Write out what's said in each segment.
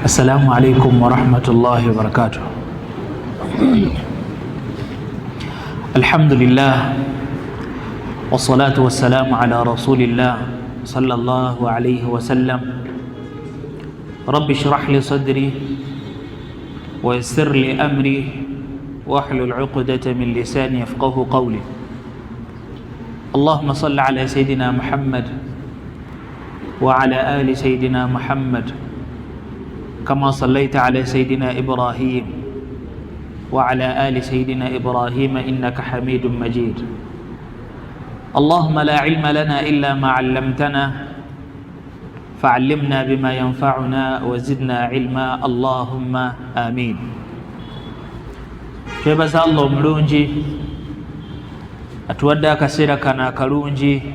Assalamu alaikum warahmatullahi wabarakatuh. Alhamdulillah wassalatu wassalamu ala rasulillah sallallahu alayhi wasallam. Rabbi shrah li sadri wa yassir li amri wahlul uqdata min lisani yafqahu qawli. Allahumma salli ala sayidina Muhammad wa ala ali sayidina Muhammad kama sallaita ala sayidina Ibrahim wa ala ali sayidina Ibrahim innaka hamidun majid. Allahumma la ilma lana illa ma 'allamtana fa'allimna bima yanfa'una wa zidna ilma allahumma amin. Twebaza Allah omulungi atuwadde akaseera kano akalungi,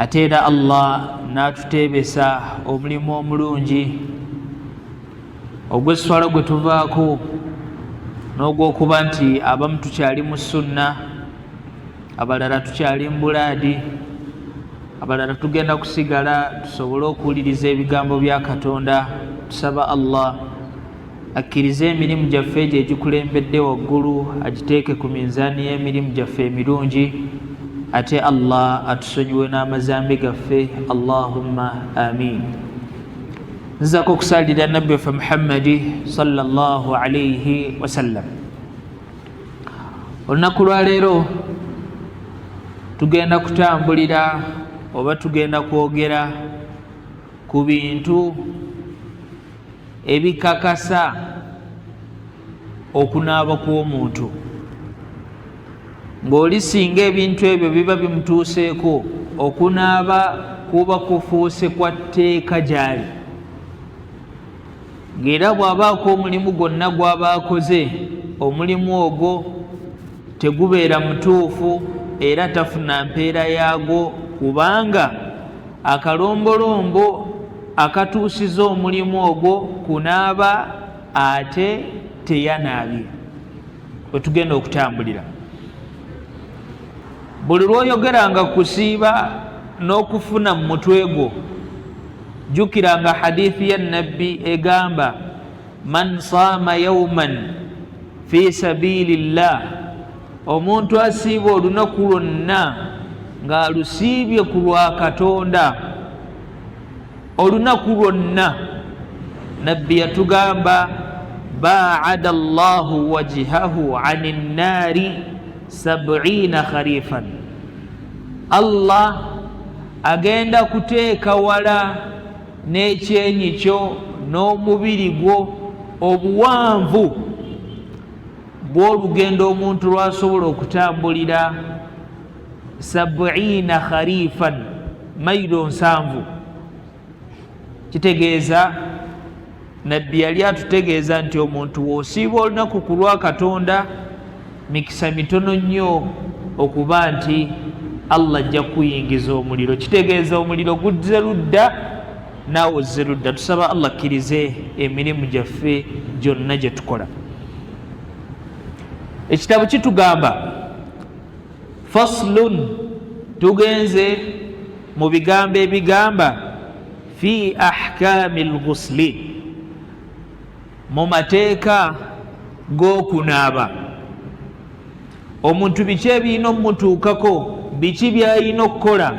ate era Allah n'atuteebesa omulimu omulungi ogw'esswala gwe tuvaako n'ogw'okuba nti abamu tukyali mu sunna, abalala tukyali mu bulaadi, abalala tugenda kusigala tusobole okuwuliriza ebigambo bya Katonda. Tusaba Allah akkirize emirimu gyaffe egyo egikulembedde waggulu, agiteeke ku minzaani y'emirimu gyaffe emirungi, ate Allah atusonyiwe n'amazambi gaffe. Allahumma amin. Nzako okusalira nabbi waffe Muhammadi sallallahu alaihi wasallam. Olunaku lwaleero tugenda kutambulira oba tugenda kwogera ku bintu ebikakasa okunaaba kw'omuntu, ng'oli singa ebintu ebyo biba bimutuuseeko, okunaaba kuba kufuuse kwa tteeka gy'ali, ng'era bw'abaako omulimu gwonna gw'aba akoze, omulimu ogwo tegubeera mutuufu era tafuna mpeera yaagwo, kubanga akalombolombo akatuusiza omulimu ogwo kunaaba ate teyanaabye. We tugenda okutambulira, buli lw'oyogeranga kusiiba n'okufuna mu mutwe gwo, jjukiranga hadithi ya nabbi egamba man saama yauman fi sabilillah, omuntu asiiba olunaku lwonna ng'alusiibye ku lwa Katonda, olunaku lwonna, nabbi yatugamba baada Allahu wajhahu ani nnaari 70 kharifan, Allah agenda kuteeka wala n'ekyenyi kyo n'omubiri gwo obuwanvu bw'olugendo omuntu lw'asobola okutambulira 70 kharifan, mayiro 70. Kitegeeza nabbi yali atutegeeza nti omuntu w'osiiba olunaku ku lwa Katonda, mikisa mitono nnyo okuba nti Allah ajja kuyingiza omuliro. Kitegeeza omuliro guzze ludda naawe ozze ludda. Tusaba Allah akkirize emirimu gyaffe gyonna gye tukola. Ekitabo kitugamba faslun, tugenze mu bigambo ebigamba fi ahkami lghusli, mu mateeka g'okunaaba. Omuntu biki ebirina omutuukako, biki by'alina okukola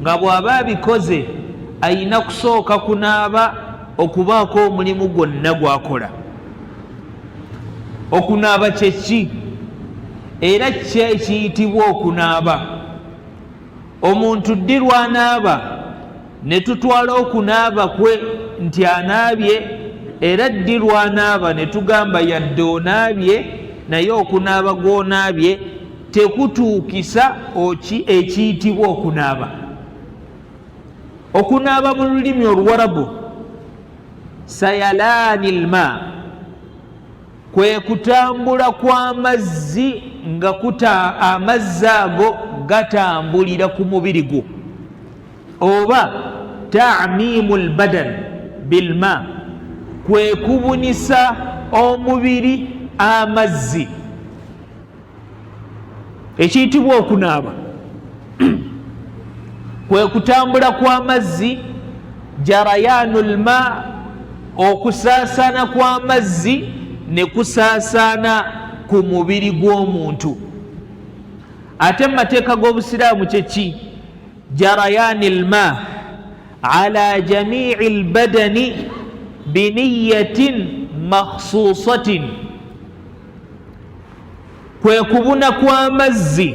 nga bw'aba abikoze alina kusooka kunaaba okubaako omulimu gwonna gw'akola. Okunaaba kye ki era ki ekiyitibwa okunaaba? Omuntu ddi lw'anaaba ne tutwala okunaaba kwe nti anaabye, era ddi lw'anaaba ne tugamba yadde onaabye naye okunaaba gw'onaabye tekutuukisa ekiyitibwa okunaaba. Okunaaba mu lulimi Oluwarabu sayalaani lma, kwe kutambula kw'amazzi nga kuta amazzi ago gatambulira ku mubiri gwo, oba ta'mimu lbadan bilma, kwe kubunisa omubiri amazzi. Ekiyitibwa okunaaba kwe kutambula kw'amazzi, jarayanu lma Okusaasaana kw'amazzi ne kusaasaana ku mubiri gw'omuntu. Ate mu mateeka g'Obusiraamu kyeki? Jarayani lma ala jamii lbadani biniyatin makhsusatin, kwe kubuna kw'amazzi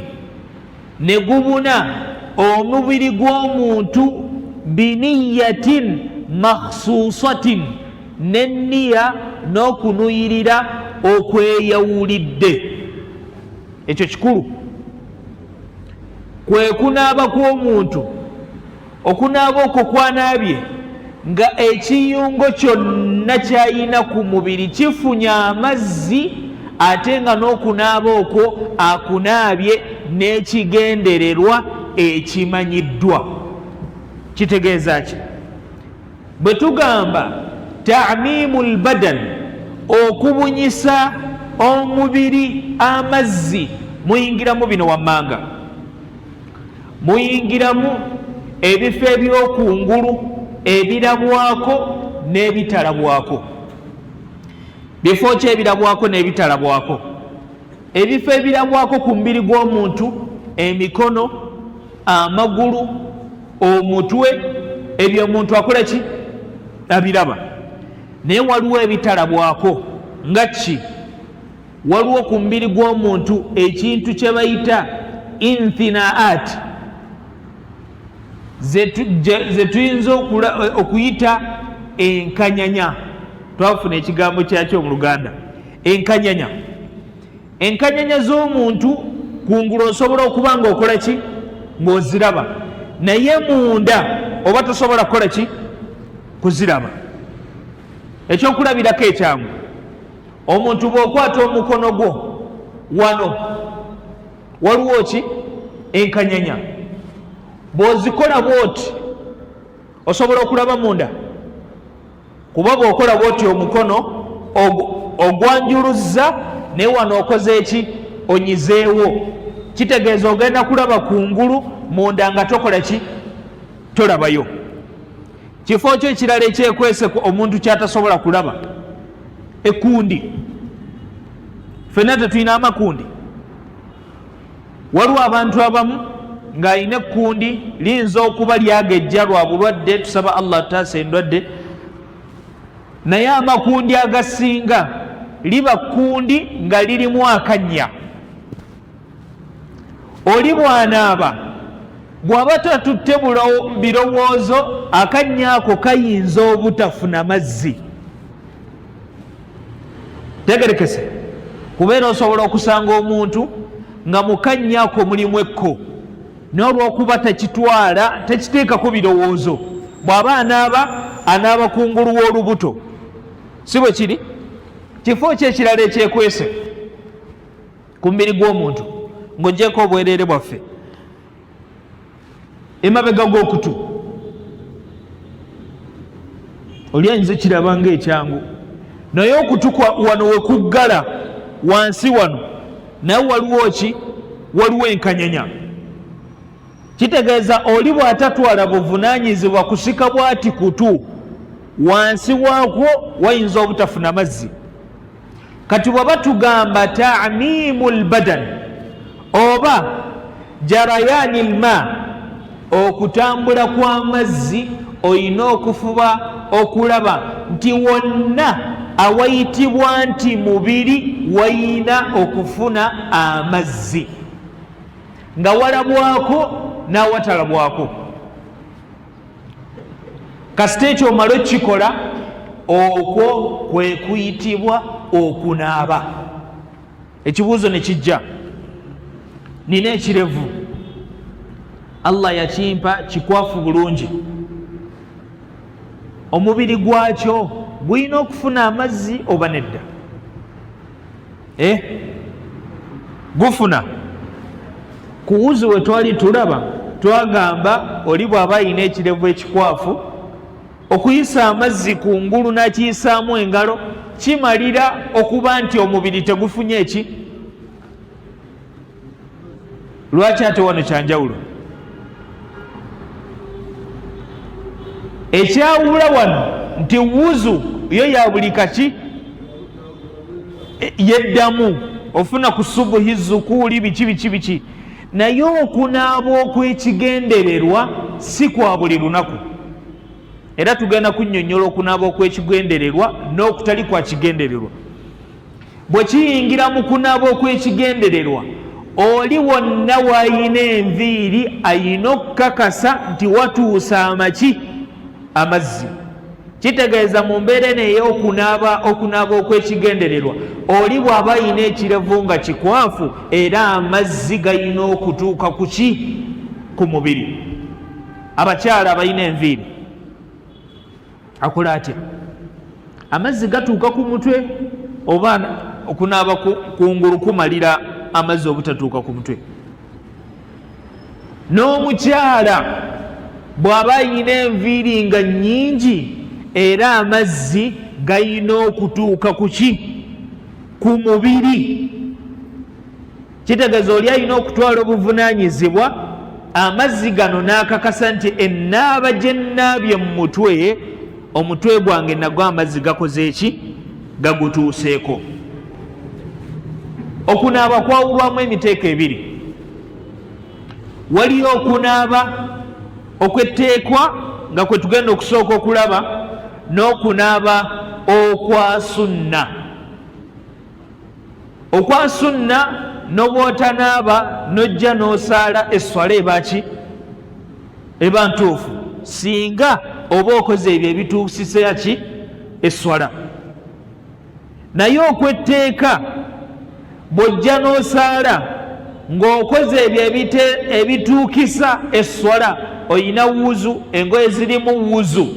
ne gubuna omubiri gw'omuntu biniyatin makhsusatin, n'enniya n'okunuyirira okweyawulidde. Ekyo kikulu, kwe kunaaba kw'omuntu. Okunaaba okwo kwanaabye nga ekiyungo kyonna kyayina ku mubiri kifunye amazzi, ate nga n'okunaaba okwo akunaabye n'ekigendererwa ekimanyiddwa. Kitegeeza ki bwe tugamba tamimu lbadan, okubunyisa omubiri amazzi? Muyingiramu bino wammanga: muyingiramu ebifo ebyokungulu ebirabwako n'ebitalabwako. Bifo ki ebirabwako n'ebitalabwako? Ebifo ebirabwako ku mubiri gw'omuntu: emikono, amagulu, omutwe, ebyo omuntu akola ki? Abiraba. Naye waliwo ebitalabwako nga ki? Waliwo ku mubiri gw'omuntu ekintu kye bayita inthinaat, ze tuyinza okuyita enkanyanya. Twafuna ekigambo kyakyo mu Luganda, enkanyanya. Enkanyanya z'omuntu kungulu osobola okuba nga okola ki? Ng'oziraba, naye munda oba tosobola kukola ki? Kuziraba. Ekyokulabirako ekyangu, omuntu bw'okwata omukono gwo wano, waliwo ki? Enkanyanya. Bw'ozikola bwoti, osobola okulaba munda, kuba bw'okola bwoti omukono ogwanjuluzza, naye wano okoze eki? Onyizeewo. Kitegeeza ogenda kulaba kungulu, munda nga tokola ki? Tolabayo. Kifo kyo ekirala ekyekwese omuntu kyatasobola kulaba, ekkundi. Fenna tetulina amakundi? Waliwo abantu abamu ng'alina ekkundi, liyinza okuba lyagejja lwa bulwadde, tusaba Allah tutaasa endwadde, naye amakundi agasinga liba kkundi nga lirimu akannya. Oli bw'anaaba, bw'aba tatutte birowoozo, akannya ako kayinza obutafuna mazzi. Tegerekese, kubeera osobola okusanga omuntu nga mukannya ako mulimu ekko, naye olw'okuba tekitwala, tekiteekako birowoozo, bw'aba anaaba, anaaba kungulu w'olubuto. Si bwe kiri? Kifo ki ekirala ekyekwese ku mubiri gw'omuntu ng'ogyeko obwereere bwaffe? Emabega g'okutu. Oli ayinza kiraba ngaekyangu, naye okutu wano wekuggala wansi wano, naye waliwo ki? Waliwo enkanyanya. Kitegeeza oli bw'atatwala buvunaanyizibwa kusika bwati kutu, wansi waakwo wayinza obutafuna mazzi. Kati bwaba tugamba tamimu lbadan oba jarayani lma, okutambula kw'amazzi, olina okufuba okulaba nti wonna awayitibwa nti mubiri wayina okufuna amazzi, nga walabwako n'awatalabwako. Kasita ekyo omala okukikola, okwo kwe kuyitibwa okunaaba. Ekibuuzo ne kijja: nina ekirevu, Allah yakimpa kikwafu bulungi, omubiri gwakyo gulina okufuna amazzi oba nedda? Eh? Gufuna kuwuzi. We twali tulaba, twagamba oli bw'aba alina ekirevu ekikwafu, okuyisa amazzi ku ngulu n'akiyisaamu engalo kimalira okuba nti omubiri tegufunye eki. Lwaki ate wano kyanjawulo? Ekyawula wano nti wuzu yo ya buli kaki yeddamu ofuna ku subuhi zukuuli biki biki biki. Naye okunaaba okw'ekigendererwa si kwa buli lunaku, era tugenda kunnyonnyola okunaaba okw'ekigendererwa n'okutali kwa kigendererwa. Bwe kiyingira mu kunaaba okw'ekigendererwa, oli wonna w'ayina enviiri ayina okukakasa nti watuusa amaki amazzi. Kitegeeza mu mbeera eno ey'okunaaba okunaaba okw'ekigendererwa, oli bw'aba ayina ekirevu nga kikwafu, era amazzi gayina okutuuka ku ki? Ku mubiri. Abakyala abalina enviiri akola atya? Amazzi gatuuka ku mutwe oba okunaaba kungulu kumalira amazzi obutatuuka ku mutwe? N'omukyala bw'aba ayina enviiri nga nnyingi, era amazzi gayina okutuuka ku ki? Ku mubiri. Kitegeeza oli alina okutwala obuvunaanyizibwa amazzi gano n'akakasa nti ennaaba gye nnaabye mu mutwe, omutwe gwange nagwo amazzi gakoze eki? Gagutuuseeko. Okunaaba kwawulwamu emiteeko ebiri. Waliyo okunaaba okwetteekwa nga kwe tugenda okusooka okulaba, n'okunaaba okwa sunna. Okwa sunna nobwotanaaba nojja n'osaala esswala eba ki? Eba ntuufu, singa oba okoze ebyo ebituusisa ki esswala. Naye okwetteeka bw'ojja n'osaala ng'okoze ebyo ebituukisa esswala, oyina wuzu, engoye zirimu wuzu,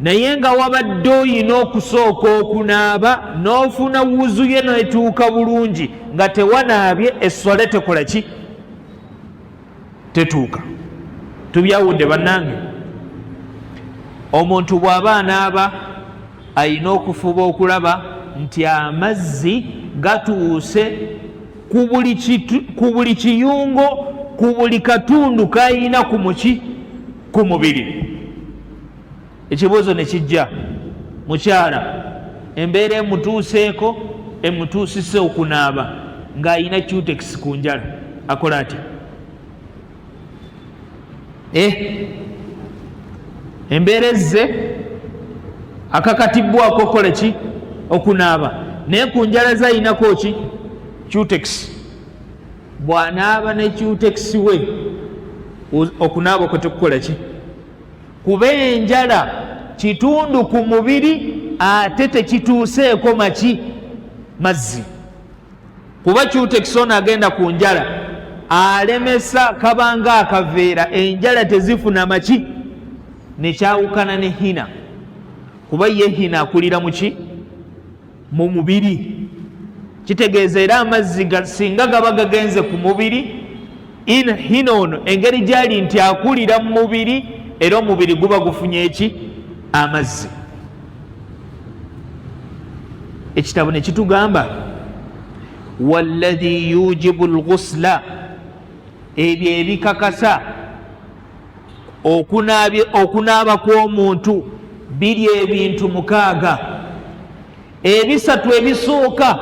naye nga wabadde oyina okusooka okunaaba n'ofuna wuzu ye netuuka bulungi, nga tewanaabye esswala tekola ki? Tetuuka. Tubyawudde bannange. Omuntu bw'aba anaaba ayina okufuba okulaba nti amazzi gatuuse ku buli kiyungo, ku buli katundu kayina ku muki ku mubiri. Ekibuuzo ne kijja, mukyala embeera emutuuseeko emutuusise okunaaba ng'ayina cutex ku njala, akola atya? Embeera ezze akakatibbwako okukola ki? Okunaaba, naye ku njala ze ayinako ki? Cutex. Bw'anaaba ne cutex we, okunaaba kwe tekukola ki? Kuba enjala kitundu ku mubiri ate tekituuseeko maki mazzi, kuba cutex ono agenda ku njala alemesa kabanga akaveera, enjala tezifuna maki, nekyawukana ne hina, kuba ye hina akulira muki? Mu mubiri. Kitegeeza era amazzi singa gaba gagenze ku mubiri, hina ono engeri gyali nti akulira mu mubiri, era omubiri guba gufunye eki? Amazzi. Ekitabo ne kitugamba walladhi yujibu lghusla, ebyo ebikakasa okunaaba kw'omuntu biri ebintu mukaaga. Ebisatu ebisooka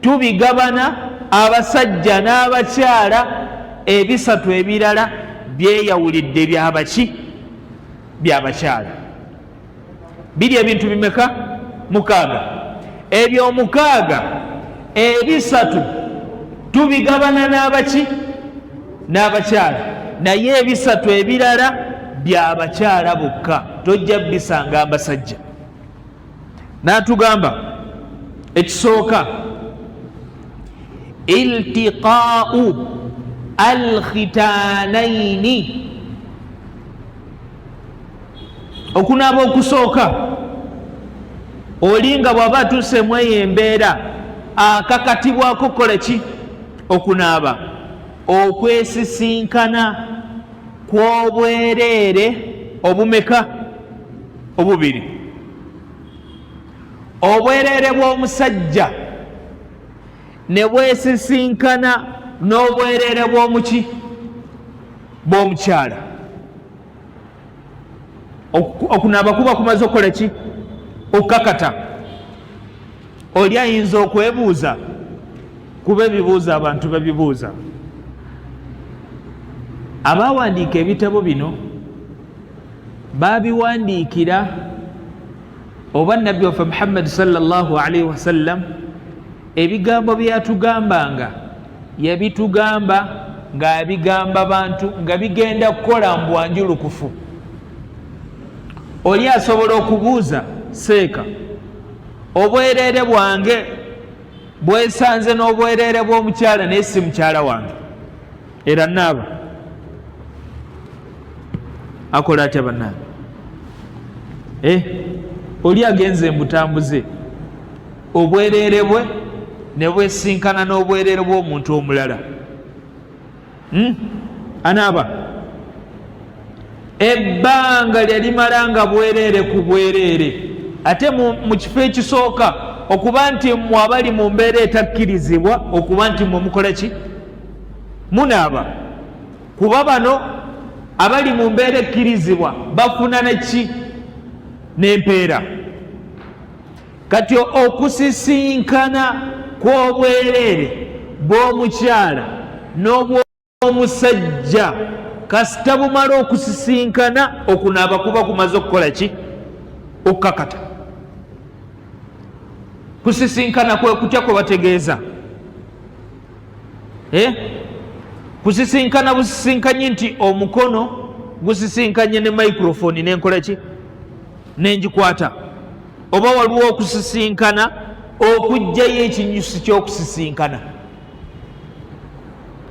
tubigabana abasajja n'abakyala, ebisatu ebirala byeyawulidde byabaki? Byabakyala. Biri ebintu bimeka? Mukaaga. Ebyo omukaaga, ebisatu tubigabana n'abaki? N'abakyala, naye ebisatu ebirala byabakyala bokka, tojja bisanga abasajja. N'atugamba ekisooka iltiqau alkhitanaini, okunaaba okusooka oli nga bw'aba atuuse mu eyo embeera akakatibwako kukola ki? Okunaaba. Okwesisinkana kw'obwereere obumeka? Obubiri. Obwereere bw'omusajja ne bwesisinkana n'obwereere bw'omuki? Bw'omukyala. Okunaaba kuba kumaze okukola ki? Okukakata. Oli ayinza okwebuuza, kuba ebibuuzo abantu babibuuza. Abawandiika ebitabo bino babiwandiikira oba Nabbi waffe Muhammadi sallallahu alaihi wasallam ebigambo byeyatugambanga yabitugamba ng'abigamba bantu nga bigenda kukola mbwanjulukufu. Oli asobola okubuuza, seeka, obwereere bwange bwesanze n'obwereere bw'omukyala naye si mukyala wange, era naaba akola atya bannange? Eh, oli agenze mbutambuze, obwereere bwe ne bwesinkana n'obwereere bw'omuntu omulala, Anaaba ebbanga lyelimala nga bwereere ku bwereere, ate mu kifo ekisooka okuba nti mmwe abali mu mbeera etakkirizibwa okuba nti mmwe mukola ki? Munaaba, kuba bano abali mu mbeera ekkirizibwa bafuna neki? N'empeera. Kati okusisinkana kw'obwereere bw'omukyala n'obw'omusajja kasita bumala okusisinkana, okunaaba kuba kumaze okukola ki? Okukakata. Kusisinkana kwe kutya kwe bategeeza? Eh? Kusisinkana busisinkanyi nti omukono gusisinkanye ne microphone nenkola ki? Nengikwata, oba waliwo okusisinkana okugjayo ekinyusi ky'okusisinkana?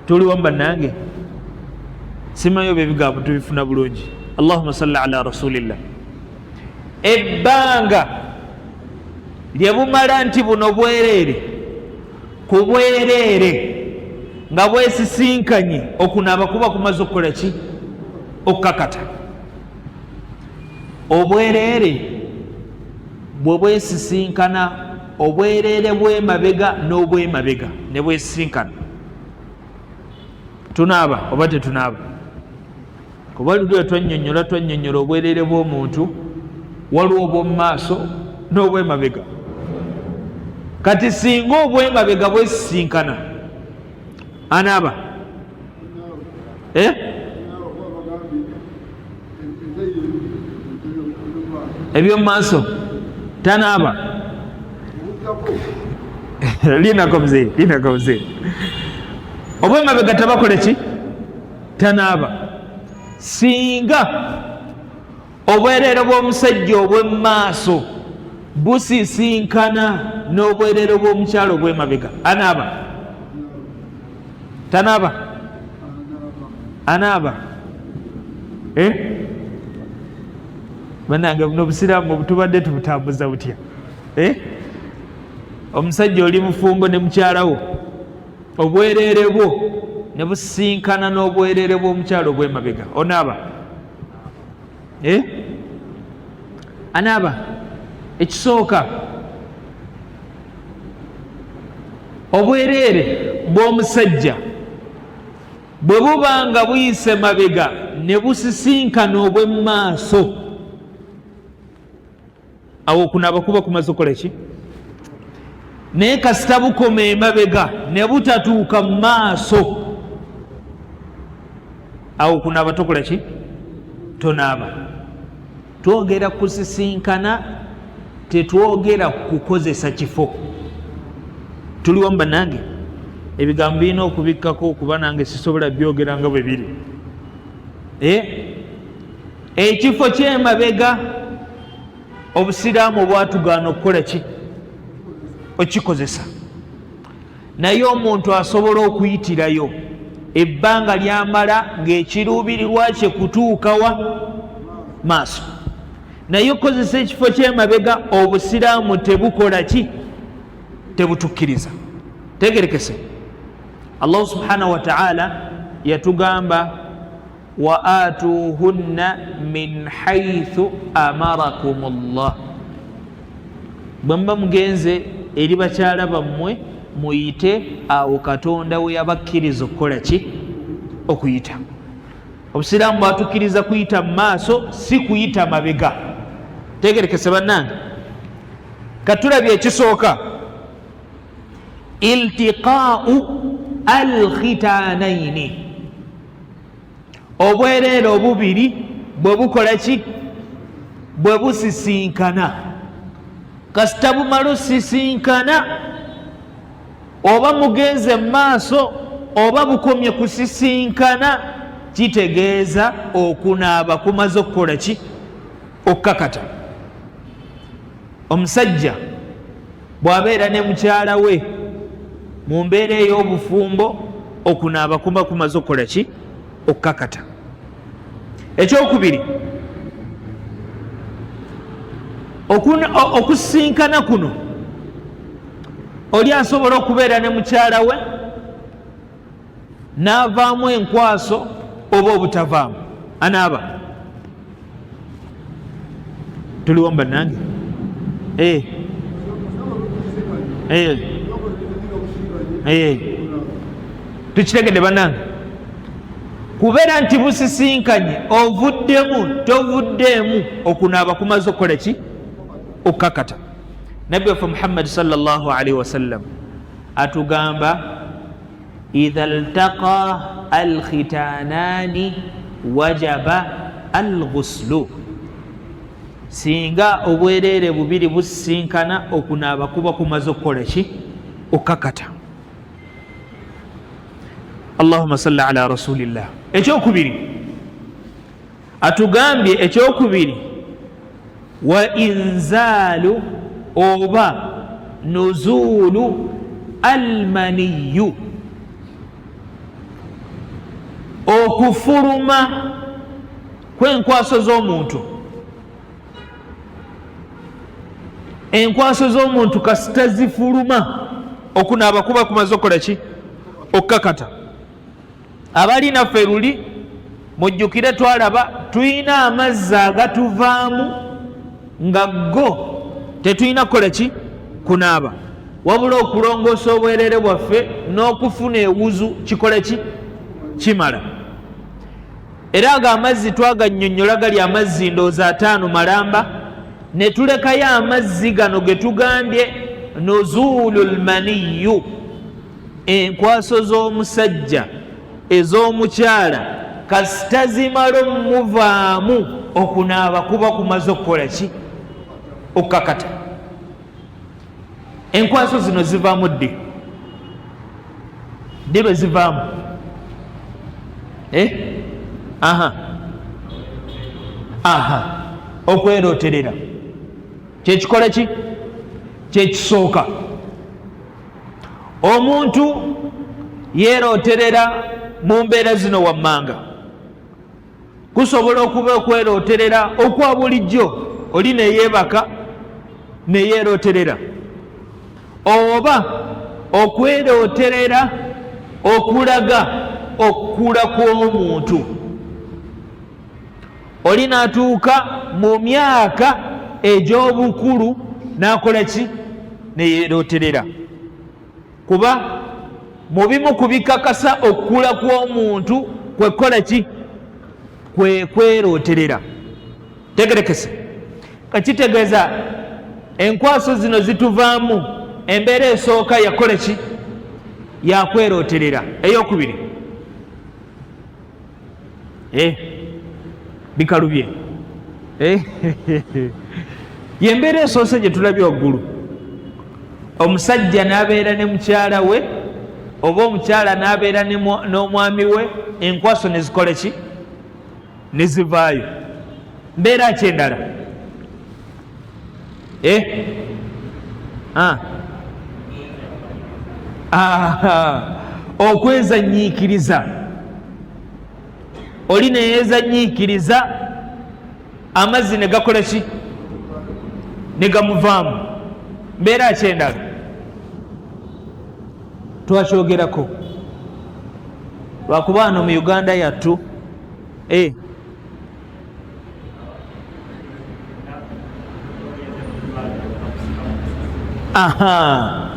Tuliwo bannange, simanyi oba ebigambo tubifuna bulungi. Allahuma salli ala rasulillah. Ebbanga lye bumala nti buno bwereere ku bwereere nga bwesisinkanye, okunaaba kuba kumaze okukola ki? Okukakata. Obwereere bwe bwesisinkana, obwereere bw'emabega n'obwemabega ne bwesisinkana, tunaaba oba tetunaaba? Kuba luli twannyonnyola twannyonnyola obwereere bw'omuntu, waliwo obw'omu maaso n'obwemabega. Kati singa obwemabega bwesisinkana, anaaba? Eh? Ebyomu maaso tanaaba. Linako mzee, linako mzee. Obwemabega tabakole ki? Tanaaba. Singa obwereere bw'omusajja obw'emumaaso busisinkana n'obwereere bw'omukyalo obw'emabega, anaaba? Tanaaba? Anaaba. Eh? Banange, buno obusiraamu tubadde tubutambuza butya? Eh? Omusajja oli mufumbo ne mukyalawo, obwereere bwo ne busisinkana n'obwereere bw'omukyalo obw'emabega, onaaba? Eh? Anaaba. Ekisooka, obwereere bw'omusajja bwe buba nga buyise mabega ne busisinkana obw'emumaaso, awo okunaaba kuba kumaze okukola ki? Naye kasita bukoma emabega ne butatuuka mu maaso, awo okunaaba tokola ki? Tonaaba. Twogera kusisinkana, tetwogera kukozesa kifo. Tuli wamu bannange? Ebigambo birina okubikkako okuba nange sisobola byogera nga bwe biri. Eh? Ekifo kyemabega obusiraamu bwatugaana okukola ki? Okikozesa. Naye omuntu asobola okuyitirayo ebbanga lyamala ng'ekiruubirirwa kye kutuukawa maaso, naye okukozesa ekifo kyemabega obusiraamu tebukola ki? Tebutukkiriza. Tegerekese, Allahu subhanahu wataala yatugamba, wa atuuhunna min haithu amarakum llah. Bwe muba mugenze eri bakyala bammwe, muyite awo Katonda we yabakkiriza okukola ki? Okuyita. Obusiraamu bwatukkiriza kuyita mu maaso, si kuyita mabega. Tegerekese bannange. Katulabye ekisooka, iltiqau alkhitanaini, obwereere obubiri bwe bukola ki? Bwe busisinkana. Kasita bumala osisinkana, oba mugenze mu maaso oba bukomye kusisinkana, kitegeeza okunaaba kumaze okukola ki? Okukakata. Omusajja bw'abeera ne mukyala we mu mbeera ey'obufumbo, okunaaba kuba kumaze okukola ki? Okukakata. Ekyokubiri, okusisinkana kuno, oli asobola okubeera ne mukyala we n'avaamu enkwaso oba obutavaamu, anaaba. Tuliwo bannange? Eh. Eh. Eh. Tukitegedde bannange? Kubeera nti busisinkanye, ovuddemu tovuddeemu, okunaaba kumaze okukola ki? Okukakata. Nabbi waffe Muhammadi sallallahu alaihi wasallam atugamba, idha ltaqa alkhitanani wajaba alghuslu, singa obwereere bubiri busisinkana, okunaaba kuba kumaze okukola ki? Okukakata. Allahuma salli ala rasulillah. Ekyokubiri atugambye, ekyokubiri, wa inzaalu oba nuzuulu almaniyu, okufuluma kw'enkwaso z'omuntu. Enkwaso z'omuntu kasita zifuluma, okunaaba kuba kumaze okukola ki? Okukakata. Abali naffe luli mujjukire, twalaba tulina amazzi agatuvaamu nga go tetulina kukola ki? Kunaaba, wabula okulongoosa obwerere bwaffe n'okufuna ewuzu kikola ki? Kimala. Era ago amazzi twagannyonnyola, gali amazzi ndooza 50 malamba, ne tulekayo amazzi gano ge tugambye nuzuulu lmaniyu, enkwaso z'omusajja ez'omukyala kasita zimala omuvaamu, okunaaba kuba kumaze okukola ki? Okukakata. Enkwaso zino zivaamu ddi? Ddi lwe zivaamu? Eh? Aha, aha, okwerooterera kyekikola ki? Kyekisooka. Omuntu yeerooterera mu mbeera zino wammanga. Kusobola okuba okwerooterera okwa bulijjo, oli neyeebaka neyeerooterera, oba okwerooterera okulaga okukula kw'omuntu, oli n'atuuka mu myaka egy'obukulu n'akola ki? Neyeerooterera. Kuba mu bimu ku bikakasa okukula kw'omuntu kwekukola ki? Kwe kwerooterera. Tegerekese, kakitegeeza enkwaso zino zituvaamu. Embeera esooka yakola ki? Yakwerooterera. Eyokubiri, eh, bikalubye. Eh, yembeera esoose gye tulabye waggulu, omusajja n'abeera ne mukyala we oba omukyala n'abeera n'omwami we, enkwaso ne zikola ki? Ne zivaayo. Mbeera ki endala? Eh? Ah. Ah. Okwezanyiikiriza, oli neyezanyiikiriza, amazzi ne gakola ki? Ne gamuvaamu. Mbeera ki endala? Twakyogerako, lwakuba wano mu Uganda yattu, eh. Aha,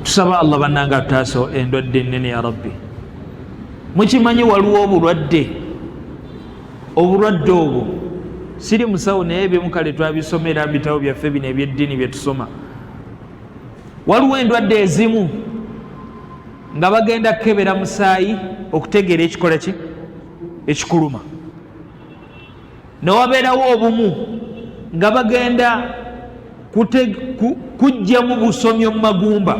tusaba Allah bannanga atutaasa endwadde ennene ya Rabbi. Mukimanyi waliwo obulwadde, obulwadde obwo Siri musawo, naye ebimu kale twabisomera mu bitabo byaffe bino ebyeddiini bye tusoma. Waliwo endwadde ezimu nga bagenda kukebera musaayi okutegeera ekikola ki ekikuluma, newabeerawo obumu nga bagenda kujjamu busomyo mu magumba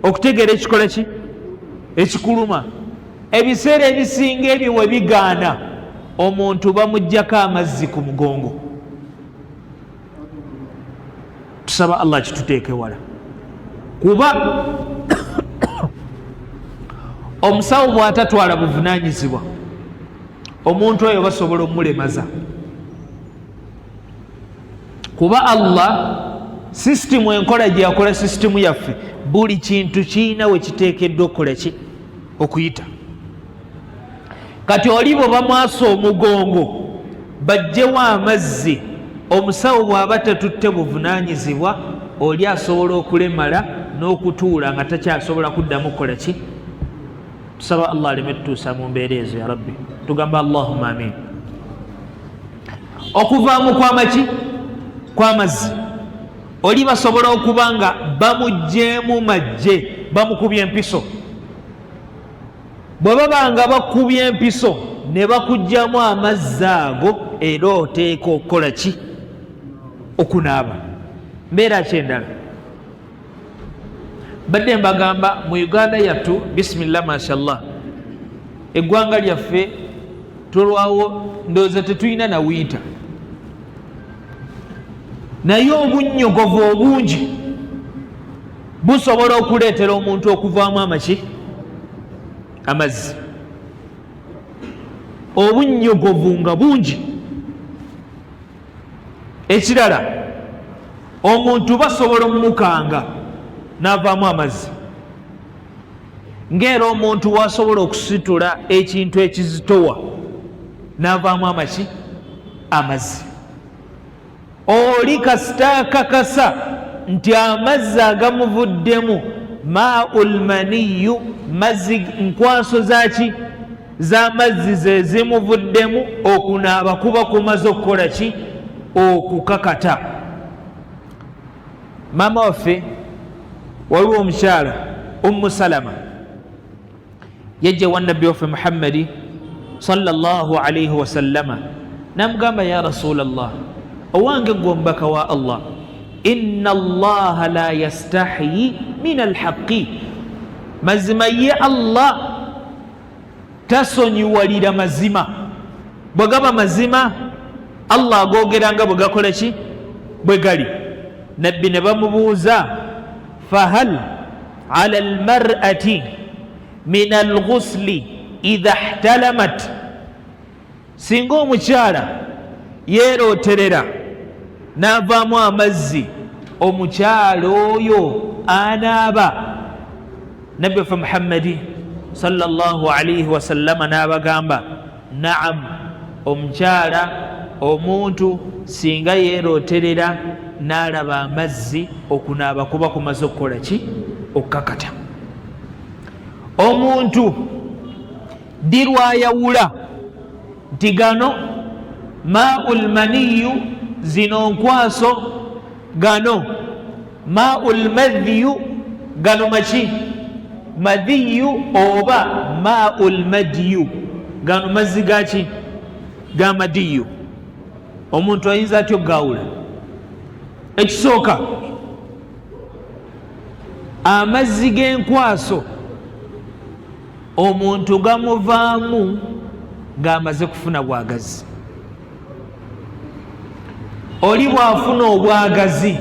okutegeera ekikola ki ekikuluma. Ebiseera ebisinga ebyo we bigaana, omuntu bamuggyako amazzi ku mugongo. Tusaba Allah kituteeke wala, kuba omusawo bw'atatwala buvunaanyizibwa, omuntu oyo basobola omulemaza, kuba Allah sisitimu enkola gye yakola sisitimu yaffe, buli kintu kirina we kiteekeddwa okukola ki okuyita. Kati oli bwe bamwasa omugongo bajjewo amazzi, omusawo bw'aba tatutte buvunaanyizibwa, oli asobola okulemala n'okutuula nga takyasobola kuddamu kukola ki. Tusaba Allah aleme tutuusa mu mbeera ezo, ya Rabbi, tugamba Allahumma amin. Okuvaamu kwamaki kwamazzi, oli basobola okuba nga bamugjeemu majje, bamukubye empiso. Bwe baba nga bakubye empiso ne bakugjamu amazzi ago, era oteeka okukola ki? Okunaaba. Mbeera ki endala? Badde mbagamba mu Uganda yattu, bisimillah mashallah, eggwanga lyaffe tolwawo, ndowooza tetulina na winter, naye obunnyogovu obungi busobola okuleetera omuntu okuvaamu amaki amazzi, obunnyogovu nga bungi. Ekirala, omuntu basobola omukanga n'avaamu amazzi, ng'era omuntu wasobola okusitula ekintu ekizitowa n'avaamu amaki amazzi. Oli kasita akakasa nti amazzi agamuvuddemu maul maniyu, mazzi nkwaso zaki z'amazzi ze zimuvuddemu, okunaaba kuba kumaze okukola ki? Okukakata. Maama waffe, waliwo omukyala Ummu Salama, yajja wa Nabbi waffe Muhammadi sallallahu alaihi wasallama, namugamba, ya Rasulallah, owange gwe omubaka wa Allah, inna Allaha la yastahyi min alhaqi, mazima ye Allah tasonyiwalira mazima. Bwe gaba mazima Allah agogera nga bwe gakola ki bwe gali. Nabbi ne bamubuuza, fahal ala almar'ati min alghusli idha ihtalamat, singa omukyala yeerooterera n'avaamu amazzi, omukyala oyo anaaba? Nabbi waffe Muhammadi sallallahu alaihi wasallama n'abagamba, naam, omukyala omuntu singa yeerooterera n'alaba amazzi, okunaaba kuba kumaze okukola ki? Okukakata. Omuntu ddi lwayawula nti gano maul maniyu, zino nkwaso, gano maul madhiyu, gano maki madhiyu, oba maul madiyu, gano mazzi gaki ga madiyu? Omuntu ayinza atya okugawula? Ekisooka, amazzi g'enkwaso omuntu gamuvaamu ng'amaze kufuna bwagazi. Oli bw'afuna obwagazi,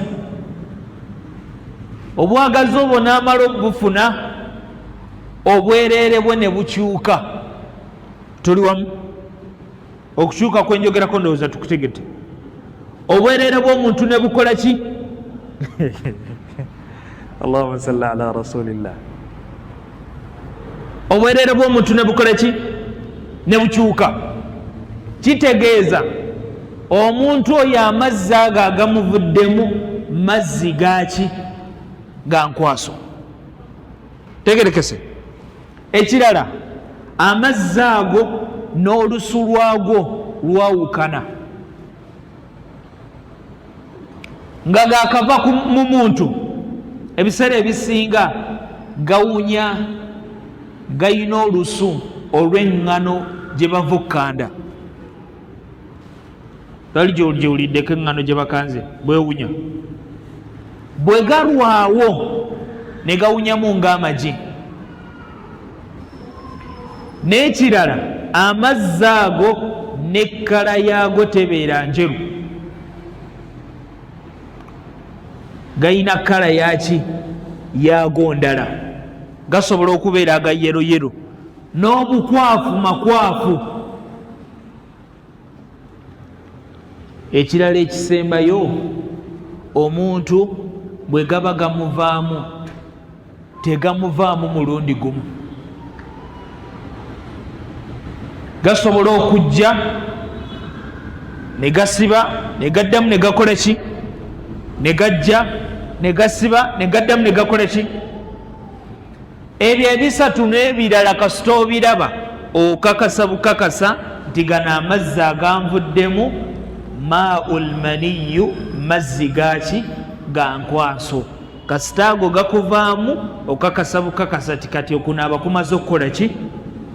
obwagazi obwo n'amala okubufuna, obwereere bwe ne bukyuka. Tuli wamu? Okukyuka kwenjogerako ndowooza tukutegete. Obwereere bw'omuntu ne bukola ki? Allahuma salli ala rasulillah. Obwereere bw'omuntu ne bukola ki? Ne bukyuka. Kitegeeza omuntu oyo amazzi ago agamuvuddemu mazzi gaki? Ga nkwaso. Tegerekese. Ekirala, amazzi ago n'olusu lwagwo lwawukana. Nga gakava mu muntu, ebiseera ebisinga gawunya, gayina olusu olw'eŋŋano gye bava okukanda. Lwali gyewuliddeko eŋŋano gye bakanze bwewunya, bwe galwawo ne gawunyamu ng'amagi. N'ekirala, amazzi ago n'ekkala yaago tebeera njeru, gayina kkala yaki yaago ndala, gasobola okubeera aga yeroyero n'obukwafu makwafu. Ekirala ekisembayo, omuntu bwe gaba gamuvaamu tegamuvaamu mulundi gumu, gasobola okujja ne gasiba ne gaddamu ne gakola ki, ne gajja ne gasiba ne gaddamu ne gakola ki. Ebyo ebisatu n'ebirala kasita obiraba okakasa bukakasa nti gano amazzi aganvuddemu maul maniyu, mazzi gaki? Ga nkwaso. Kasita ago gakuvaamu okakasa bukakasa ti kati okunaaba kumaze okukola ki?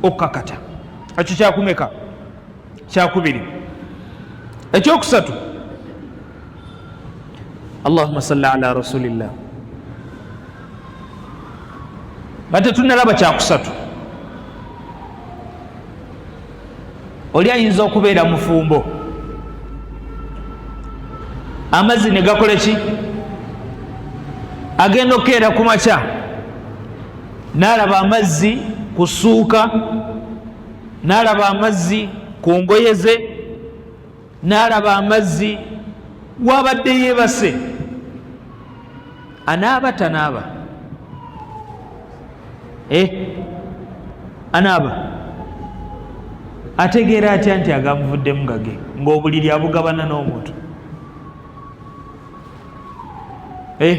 Okukakata. Ekyo kyakumeka? Kyakubiri. Ekyokusatu, Allahuma salli ala rasulillah, nga tetunalaba kyakusatu, oli ayinza okubeera mufumbo, amazzi ne gakola ki, agenda okukeera ku makya n'alaba amazzi ku ssuuka, n'alaba amazzi ku ngoye ze, n'alaba amazzi wabadde yeebase. Anaaba tanaaba? Eh, anaaba. Ategeera atya nti agamuvuddemu gage ng'obuliri abugabana n'omuntu? Eh.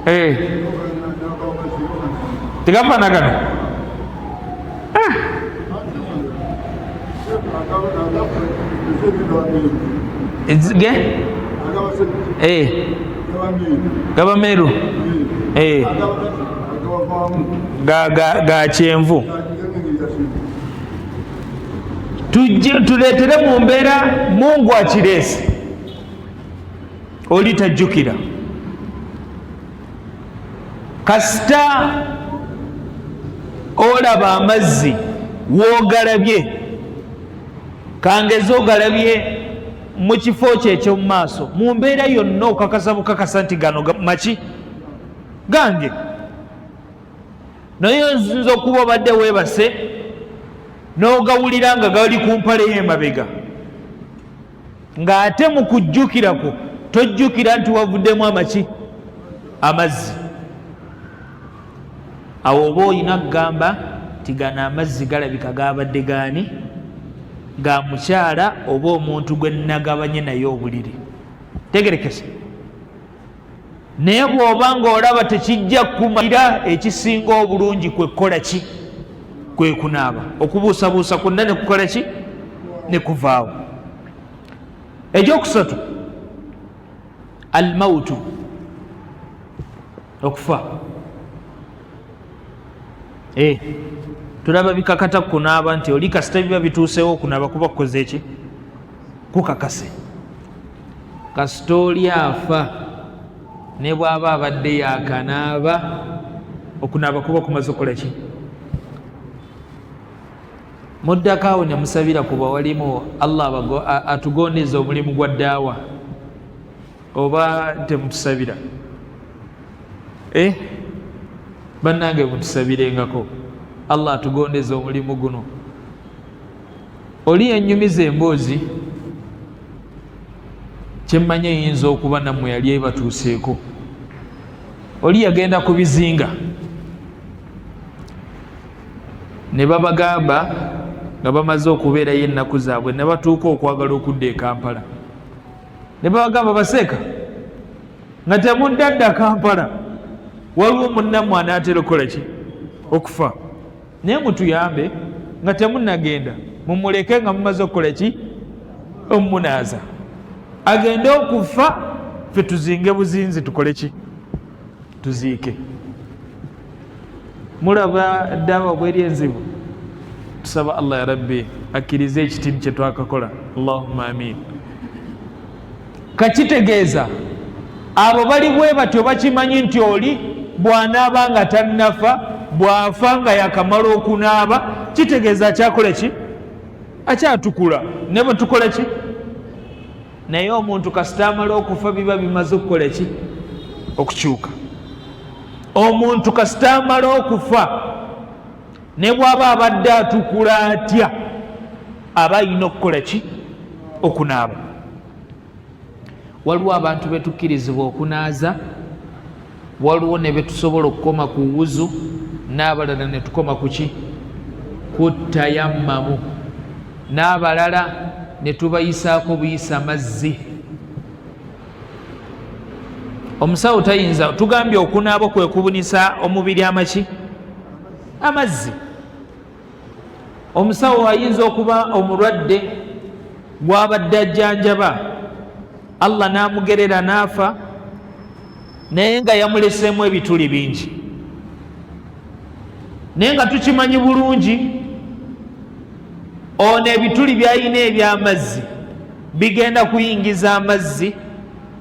Eh. Tegafaanagana. Ah. Ge? Eh. Gaba meeru. Eh. Ga ga ga kyenvu. Tujje tuleetere mu mbeera Mungu akireese. Oli tajjukira. Kasita olaba amazzi w'ogalabye, kangeze ogalabye mu kifo kye eky'omu maaso, mu mbeera yonna okakasa bukakasa nti gano maki gange. Naye oyinza okuba obadde weebase n'ogawulira nga gali ku mpale y'emabega, ng'ate mu kujjukira kwo tojjukira nti wavuddemu amaki amazzi. Awo oba olina kugamba nti gano amazzi galabika gabadde gaani? Ga mukyala oba omuntu gwe nnagabanye naye obuliri. Tegerekese. Naye bw'oba ng'olaba tekijja kukumalira, ekisinga obulungi kwe kukola ki? Kwe kunaaba. Okubuusabuusa kwonna ne kukola ki? Ne kuvaawo. Ekyokusatu, almautu, okufa. Eh, tulaba bikakata kunaaba nti oli kasita biba bituusewo okunaaba kuba kukoze ki? Kukakase. Kasita oli afa, ne bw'aba abadde yakanaaba, okunaaba kuba kumaze okukola ki? Muddako awo ne musabira ku bawalimu Allah atugondeze omulimu gwa ddaawa, oba temutusabira? Eh, bannange mutusabirengako Allah atugondeze omulimu guno. Oli yannyumiza emboozi kyemmanyi eyinza okuba nammwe yali ebatuuseeko. Oli yagenda ku bizinga ne babagamba nga bamaze okubeerayo ennaku zaabwe, ne batuuka okwagala okudda e Kampala, ne babagamba, baseeka nga temudda dda Kampala, waliwo munnammwe anaatera okukola ki? Okufa. Naye mutuyambe nga temunnagenda, mumuleke nga mumaze okukola ki? Omumunaaza. Agende okufa ffe tuzinge buzinzi, tukole ki? Tuziike. Mulaba ddawa bweri enzibu. Tusaba Allah ya Rabbi akkirize ekitimu kye twakakola. Allahumma amin. Kakitegeeza abo bali bwe batyo bakimanyi nti oli bw'anaaba nga tannafa, bw'afa nga yakamala okunaaba, kitegeeza akyakola ki? Akyatukula. Ne bwe tukola ki? Naye omuntu kasita amala okufa biba bimaze okukola ki? Okukyuka. Omuntu kasita amala okufa ne bw'aba abadde atukula atya, aba alina okukola ki? Okunaaba. Waliwo abantu betukkirizibwa okunaaza, waliwo ne betusobola okukoma ku wuzu, n'abalala ne tukoma ku ki? Ku tayammamu, n'abalala ne tubayisaako buyisa mazzi. Omusawo tayinza, tugambye okunaaba kwe kubunisa omubiri amaki? Amazzi. Omusawo ayinza okuba omulwadde gw'abadde ajjanjaba, Allah n'amugerera n'afa, naye nga yamuleseemu ebituli bingi, naye nga tukimanyi bulungi ono ebituli by'alina eby'amazzi bigenda kuyingiza amazzi,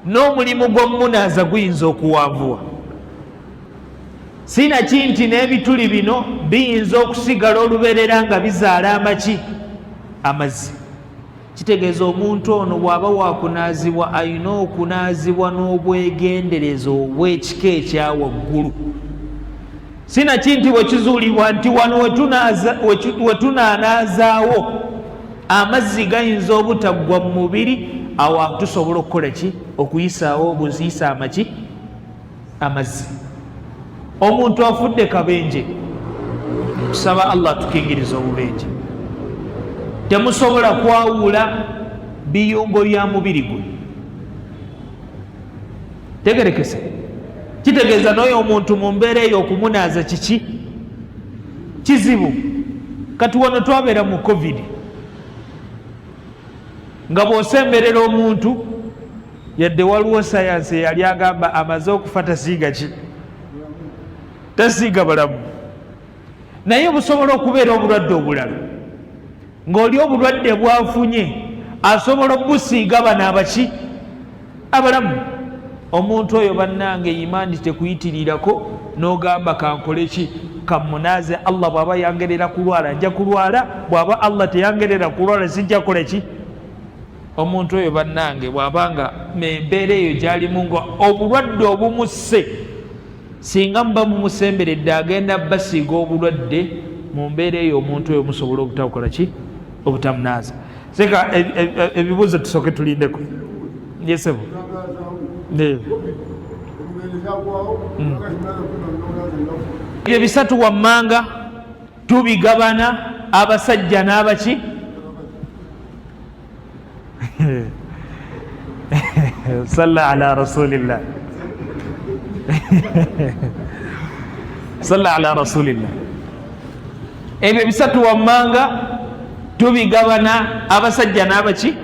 n'omulimu gw'omumunaaza guyinza okuwanvuwa. Sinaki nti n'ebituli bino biyinza okusigala olubeerera nga bizaala amaki? Amazzi. Kitegeeza omuntu ono bw'aba wakunaazibwa alina okunaazibwa n'obwegendereza obw'ekika ekya waggulu. Sinaki nti bwe kizuulibwa nti wano wetunaanaazaawo amazzi gayinza obutaggwa mu mubiri, awo tusobola okukola ki? Okuyisaawo obuziyisa amaki? Amazzi. Omuntu afudde kabenje, tusaba Allah atukingiriza obubenje, temusobola kwawula biyungo bya mubiri gwe. Tegerekese. Kitegeeza n'oyo omuntu mu mbeera eyo okumunaaza kiki? Kizibu. Kati wano twabeera mu COVID, nga bw'osemberera omuntu, yadde waliwo sayansi eyali agamba amaze okufa tasiiga ki? Tasiiga balamu, naye busobola okubeera obulwadde obulala, ng'oli obulwadde bwafunye asobola obusiiga bano abaki? Abalamu. Omuntu oyo bannange imaani tekuyitirirako n'ogamba kankole ki, kamunaaze, Allah bw'aba yangerera kulwala nja kulwala, bw'aba Allah teyangerera kulwala sijja kukola ki. Omuntu oyo bannange bw'aba nga embeera eyo gy'alimu nga obulwadde obumusse, singa muba mumusemberedde agenda basiiga obulwadde. Mu mbeera eyo omuntu oyo musobola obutakola ki? Obutamunaaza. Seka ebibuuzo tusooke tulindeko. Yesebo. Ebyo bisatu wammanga tubigabana abasajja n'abaki? Salla ala rasulillah, salla ala rasulillah. Ebyo bisatu wammanga tubigabana abasajja n'abaki?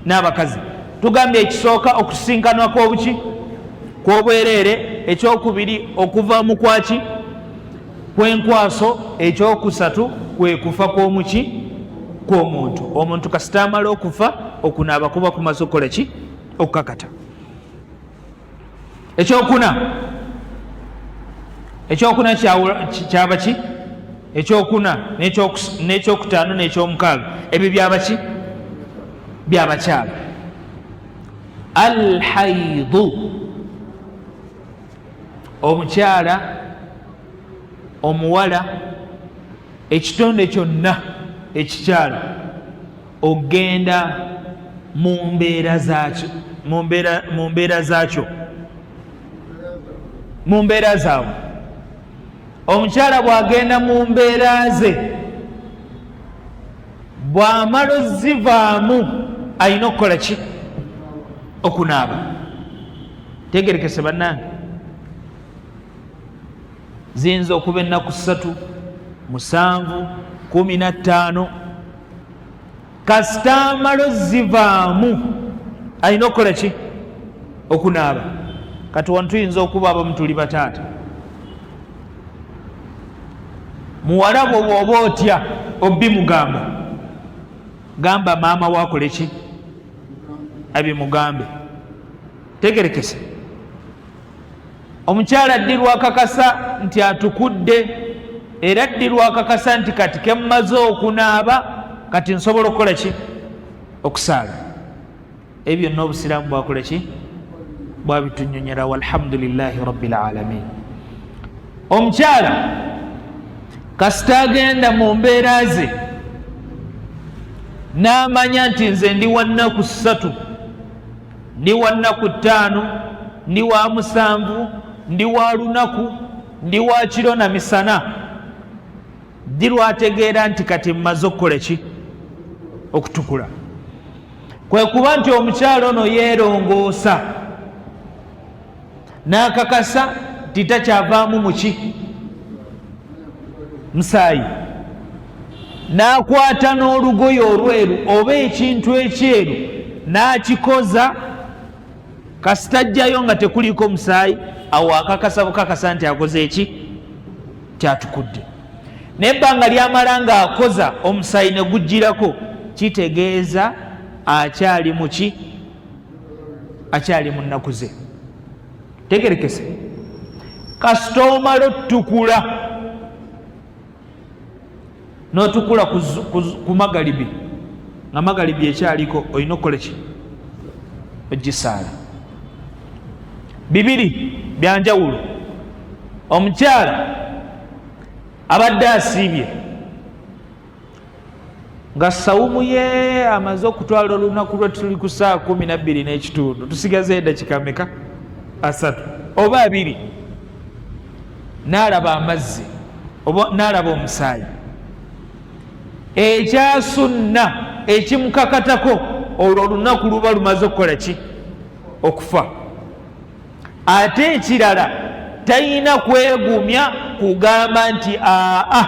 N'abakazi. Tugambye ekisooka okusisinkanwa kw'obuki? Kw'obwereere. Ekyokubiri okuva mu kwaki? Kwenkwaso. Ekyokusatu kwe kufa kw'omuki? Kw'omuntu. Omuntu kasita amala okufa, okunaaba kuba kumaze okukola ki? Okukakata. Ekyokuna, kyaba ki? Ekyokuna n'ekyokutaano n'ekyomukaaga, ebyo byaba ki? Byabakyala. Alhaidu, omukyala, omuwala, ekitonde kyonna ekikyala ogenda mu mbeera zaakyo, mu mbeera zaakyo, mu mbeera zaabwe. Omukyala bw'agenda mu mbeera ze, bw'amala ozivaamu alina okukola ki? Okunaaba. Tegerekese bannange, ziyinza okuba ennaku 3, 7, 15. Kasita amala ozivaamu. Alina okukola ki? Okunaaba. Kati wano tuyinza okuba abamu tuli bataata. Muwala bwo bw'oba otya obbi mugamba, gamba maama wakole ki abimugambe. Tegerekese. Omukyala ddi lwakakasa nti atukudde, era ddi lwakakasa nti kati kemmaze okunaaba kati nsobola okukola ki? Okusaala. Ebyo byonna obusiraamu bwakola ki? Bwabitunyonyera. Walhamdulillahi rabbil alamin. Omukyala kasita agenda mu mbeera ze n'amanya nti nze ndi wa nnaku 3, ndi wa nnaku 5, ndi wa 7, ndi wa lunaku, ndi wa kiro na misana, ddi lwategeera nti kati mmaze okukola ki? Okutukula. Kwe kuba nti omukyala ono yeerongoosa n'akakasa nti takyavaamu muki musaayi, n'akwata n'olugoye olweru oba ekintu ekyeru n'akikoza, kasitajjayo nga tekuliiko musaayi, awo akakasa bukakasa nti akoze eki? Kyatukudde. Naye ebbanga lyamala ng'akoza omusaayi ne gujjirako, kitegeeza akyali muki? Akyali mu nnaku ze. Tegerekese. Kasita omala otukula n'otukula ku magalibi, nga magalibi ekyaliko, olina okukola ki? Ogisaala. Bibiri byanjawulo. Omukyala abadde asiibye nga sawumu ye amaze okutwala olunaku lwe, tuli ku saa 12 n'ekitundu, tusigaze edakika meka? 30 oba 20, n'alaba amazzi oba n'alaba omusaayi. Ekyasunna ekimukakatako, olwo olunaku luba lumaze okukola ki? Okufa. Ate ekirala, talina kwegumya kugamba nti aa,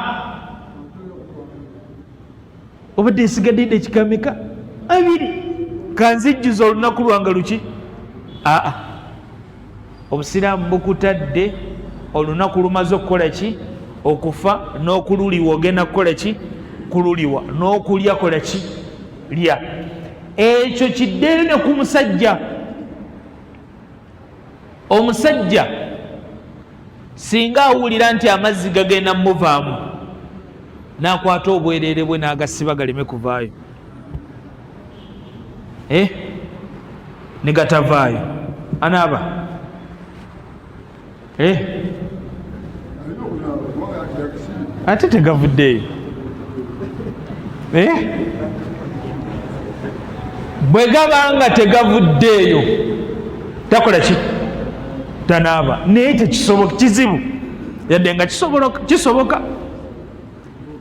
obadde nsigadde edakika meka? 20, kanzijjuza olunaku lwange luki. Aa, obusiraamu bukutadde olunaku lumaze okukola ki? Okufa. N'okululiwa ogenda kukola ki? Kululiwa. N'okulya kola ki? Lya. Ekyo kiddeyo ne ku musajja. Omusajja singa awulira nti amazzi gagenda muvaamu, n'akwata obwereere bwe n'agasiba galeme kuvaayo, ne gatavaayo, anaaba? Ate tegavuddeeyo. Bwe gaba nga tegavuddeeyo, takola ki? Tanaaba. Naye tekisoboka, kizibu, yadde nga kisoboka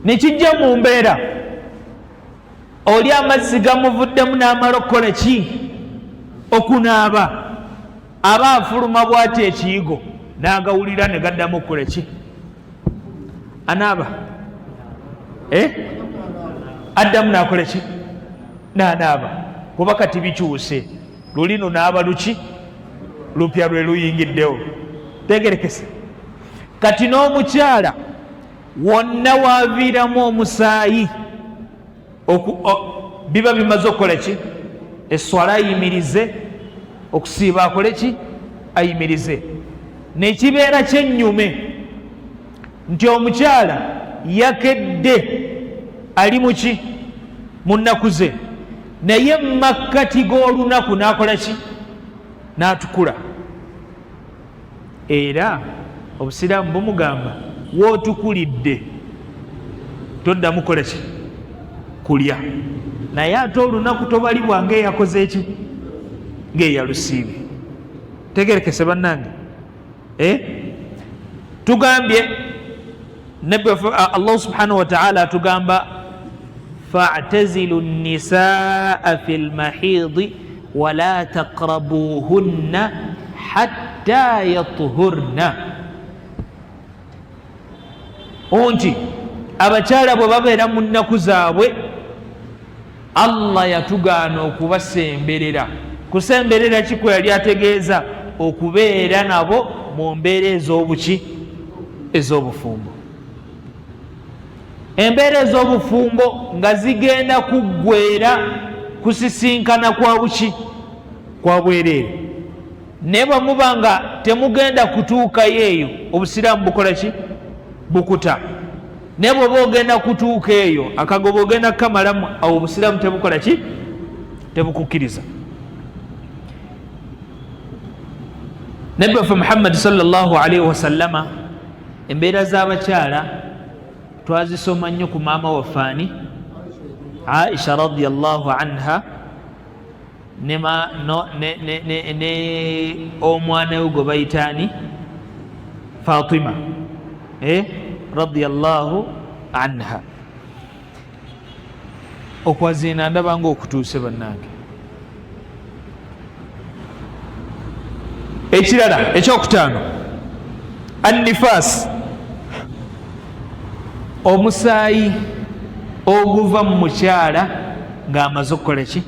nekijja mu mbeera oli amazzi gamuvuddemu n'amala okukola ki? Okunaaba. Aba afuluma bwati ekiyigo n'agawulira ne gaddamu okukola ki? Anaaba? Addamu n'akola ki? N'anaaba, kuba kati bikyuse. Lulino n'aba luki lupya lwe luyingiddewo. Tegerekese. Kati n'omukyala wonna waviiramu omusaayi, biba bimaze okukola ki? Eswala ayimirize, okusiiba akole ki? Ayimirize. Nekibeera kyennyume nti omukyala yakedde ali muki? Mu nnaku ze, naye makkati g'olunaku n'akola ki? N'atukula. Era obusiraamu bumugamba, wootukulidde toddamu kola ki? Kulya. Naye ate olunaku tobalibwa ngaeyakoze eki? Ngaeyalusiibye. Tegerekese bannange. Tugambye nabbi Allah subhanahu wataala atugamba, fa'tazilu nisaa fi lmahidi wala taqrabuhunna hatta yatuhurna, nti abakyala bwe babeera mu nnaku zaabwe, Allah yatugaana okubasemberera. Kusemberera ki kwe yali ategeeza? Okubeera nabo mu mbeera ez'obuki, ez'obufumbo. Embeera ez'obufumbo nga zigenda kuggwera kusisinkana kwa buki, kwa bwereere. Naye bwe muba nga temugenda kutuukayo eyo, obusiraamu bukola ki? Bukuta. Naye bw'oba ogenda kutuuka eyo, akagoba ogenda kukamalamu, awo obusiraamu tebukola ki? Tebukukkiriza. Nabbi waffe Muhammadi sallallahu alaihi wasallama, embeera z'abakyala twazisoma nnyo ku maama waffe ani? Aisha radiallahu anha, ne omwana we gwe bayitaani Fatima radiallahu anha. Okwaziina ndaba nga okutuuse bannange. Ekirala ekyokutaano, annifas, omusaayi oguva mu mukyala ng'amaze okukola ki?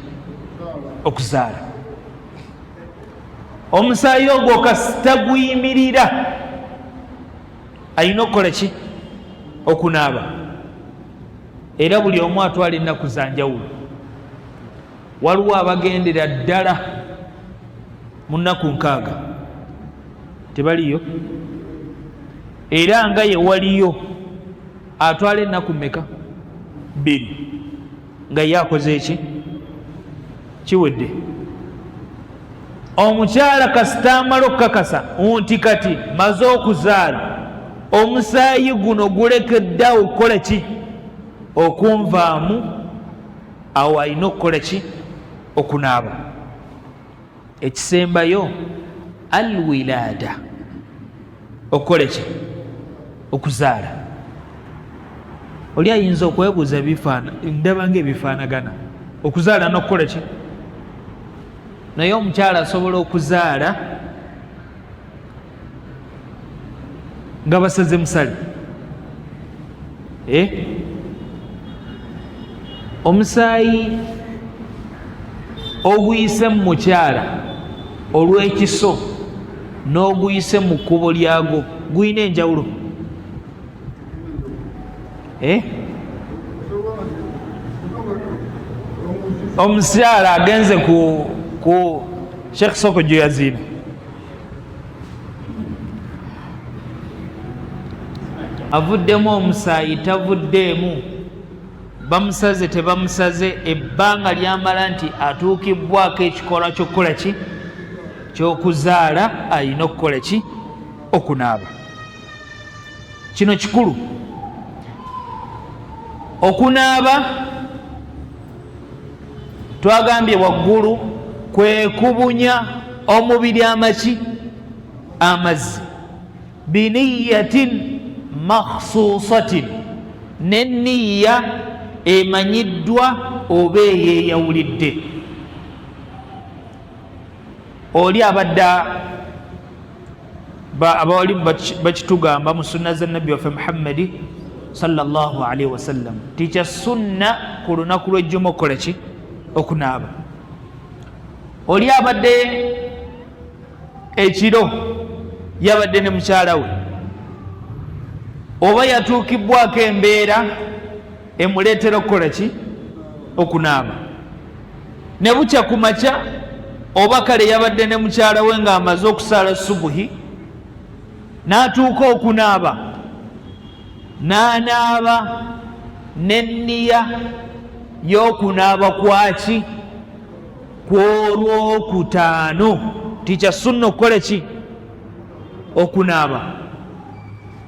Okuzaala. Omusaayi ogwo kasita guyimirira, alina okukola ki? Okunaaba. Era buli omu atwala ennaku za njawulo. Waliwo abagendera ddala mu nnaku 60, tebaliyo. Era nga ye waliyo atwala ennaku mmeka? 2, nga ye akoze eki? Kiwedde. Omukyala kasita amala okukakasa nti kati maze okuzaala, omusaayi guno gulekeddeawo okukola ki? Okunvaamu, awo alina okukola ki? Okunaaba. Ekisembayo, alwilada, okukola ki? Okuzaala. Oli ayinza okwebuuza, ndaba nga ebifaanagana okuzaala n'okukola ki? Naye omukyala asobola okuzaala nga basaze musale. Omusaayi oguyise mu mukyala olw'ekiso n'oguyise mu kkubo lyagwo gulina enjawulo. Omukyala agenze ku Sheikh Soko Joyazina, avuddemu omusaayi, tavuddeemu, bamusaze, tebamusaze, ebbanga lyamala nti atuukibbwako ekikolwa ky'okukola ki? Ky'okuzaala, alina okukola ki? Okunaaba. Kino kikulu. Okunaaba twagambye waggulu kwe kubunya omubiri amaki? Amazzi, biniyatin makhsusatin, n'enniya emanyiddwa oba eyeyawulidde. Oli abadde abawalimu bakitugamba mu sunna za nabbi waffe Muhammadi sallallahu alaihi wasallam, tikya sunna ku lunaku lw'ejjuma okukola ki? Okunaaba. Oli abadde ekiro yabadde ne mukyala we, oba yatuukibwako embeera emuleetera okukola ki? Okunaaba. Ne bukya ku makya, oba kale yabadde ne mukyala we ng'amaze okusaala subuhi, n'atuuka okunaaba, n'anaaba n'enniya y'okunaaba kwaki? Kw'olwokutaano. Tikya sunna okukola ki? Okunaaba.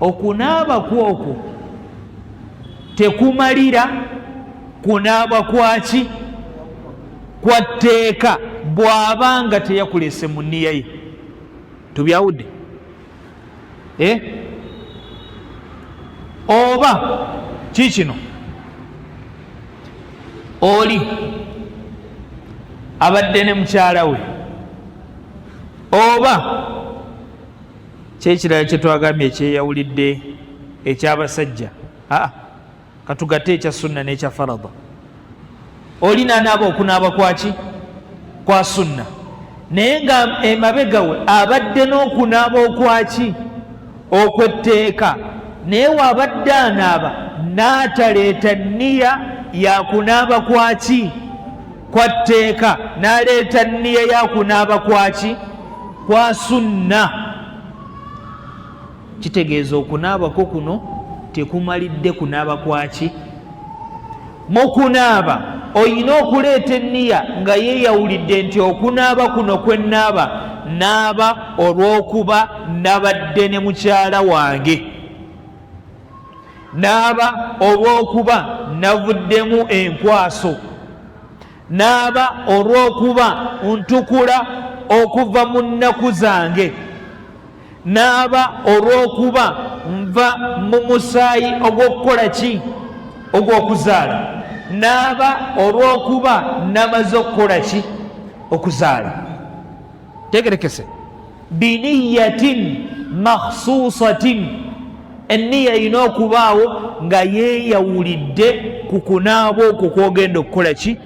Okunaaba kwokwo tekumalira kunaaba kwaki? Kwa tteeka, bw'aba nga teyakulese mu nniya ye. Tubyawudde? Oba kikino, oli abadde ne mukyala we, oba kyekirala kyetwagambye ekyeyawulidde ekyabasajja, aa katugatte ekya sunna n'ekya farada. Oli nanaaba okunaaba kwaki? Kwa sunna. Naye nga emabega we abadde n'okunaaba okwaki okwetteeka, naye waabadde anaaba n'ataleeta nniya yakunaaba kwaki kwa tteeka, n'aleeta nniya yakunaaba kwaki kwa sunna. Kitegeeza okunaabako kuno tekumalidde kunaaba kwaki. Mu kunaaba olina okuleeta enniya nga yeeyawulidde nti okunaaba kuno kwe nnaaba, naaba olw'okuba nabadde ne mukyala wange, naaba olw'okuba navuddemu enkwaso, naaba olw'okuba ntukula okuva mu nnaku zange, naaba olw'okuba nva mu musaayi ogw'okukola ki, ogw'okuzaala, naaba olw'okuba namaze okukola ki, okuzaala. Tegerekese biniyatin makhsusatin, enniya erina okubaawo nga yeeyawulidde ku kunaaba okwo kwogenda okukola ki,